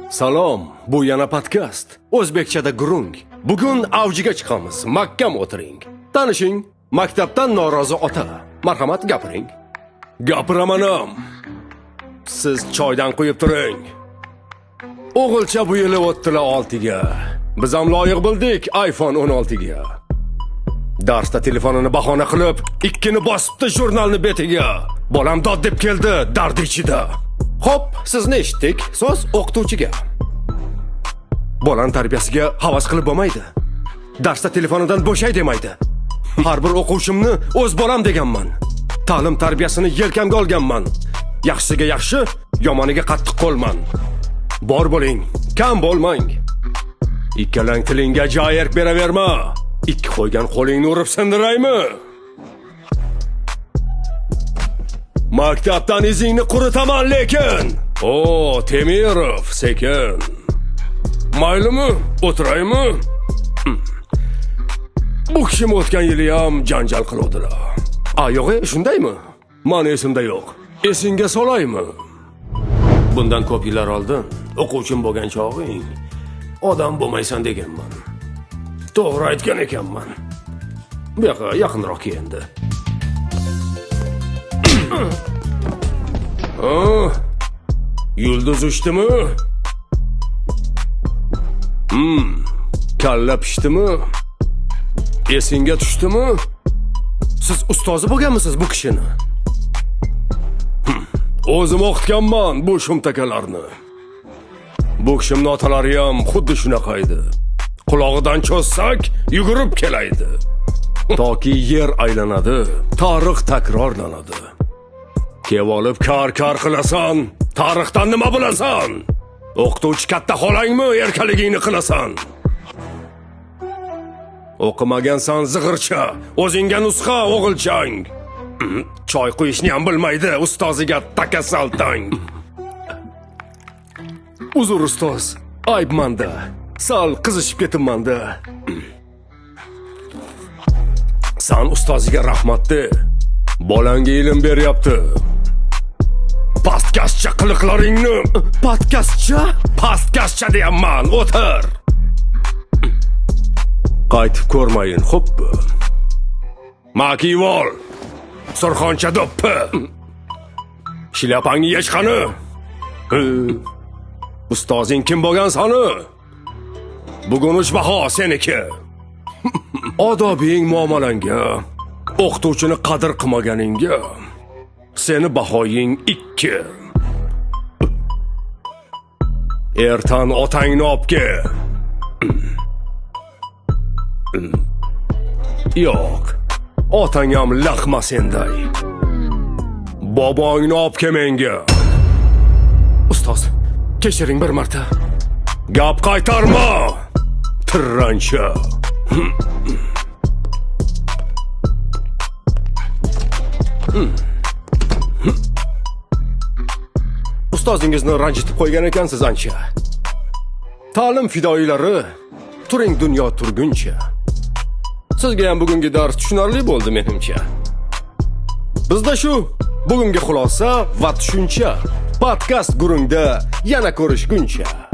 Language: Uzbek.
Salom, bu yana podkast. O'zbekchada gurung. Bugun avjiga chiqamiz. Mahkam o'tiring. Tanishing, maktabdan norozi ota. Marhamat, gapiring. Gapiramanam. Siz choydan quyib turing. O'g'ilcha bu yili o'tdilar 6ga. Biz ham loyiq bildik iPhone 16ga. Darsda telefonini bahona qilib, ikkini bosibdi jurnalni betiga. Bolam dod deb keldi dardi ichida. Xo'p, sizni eshitdik. So'z o'qituvchiga. Bolani tarbiyasiga havas qilib bo'lmaydi. Darsda telefonidan bo'shay demaydi. Har bir o'quvchimni o'z bolam deganman. Ta'lim tarbiyasini yelkamga olganman. Yaxshisiga yaxshi, yomoniga qattiq qo'lman. Bor bo'ling, kam bo'lmang. Ikkalang tilingga joy erk beraverma. Ikki qo'ygan qo'lingni urib sindiraymi? Maktabdan izingni quritaman lekin. O, Temirov, sekin. Maylimi? O'tiraymi? Bu kishim o'tgan yili ham janjal qiluvdilar. A, yo'q, shundaymi? Mani esimda yo'q. Esingga solaymi? Bundan ko'p yillar oldin o'quvchim bo'lgan chog'ing odam bo'lmaysan deganman. To'g'ri aytgan ekanman. Bu yoqqa yaqinroq kel endi. Ha? Yulduz uchdimi? Kalla pishdimi? Esingga tushdimi? Siz ustozi bo'lganmisiz bu kishini? O'zim o'qitganman bu shumtakalarni. Bu kishimning otalari ham xuddi shunaqa edi. Qulog'idan cho'zsak, yugurib kelaydi. Toki yer aylanadi, tarix takrorlanadi. Kev olib kar-kar qilasan, tarixdan nima bilasan? O'qituvchi katta xolangmi erkaligingni qilasan? O'qimagansan zig'ircha, o'zingga nusxa o'g'ilchang. Choy quyishni ham bilmaydi, ustoziga takasaltang. Uzr ustoz, ayb manda. Sal qizishib ketibman-da. San ustoziga rahmat de. Bolangga ilm beryapti. Pastkashcha qiliqlaringni, podkastcha? Pastkashcha deyapman, o'tir. Qaytib ko'rmayin, xo'pmi? Makivol. Surxoncha do'ppi. Shlyapangni yech qani. Ustozing kim bo'lgan sani? Bugun uch baho seniki. Odobing muomalangga, o'qituvchini qadr qilmaganingga seni bahoying 2. Ertan otangni olib kel. Yo'q. Otang ham laqma senday. Bobongni olib kel menga. Ustoz, kechiring bir marta. Gap qaytarma. Tirrancha. Ustozingizni ranjitib qo'ygan ekansiz ancha. Ta'lim fidoyilari, turing dunyo turguncha. Sizga ham bugungi dars tushunarli bo'ldi menimcha. Bizda shu bugungi xulosa va tushuncha. Podkast gurungda yana ko'rishguncha.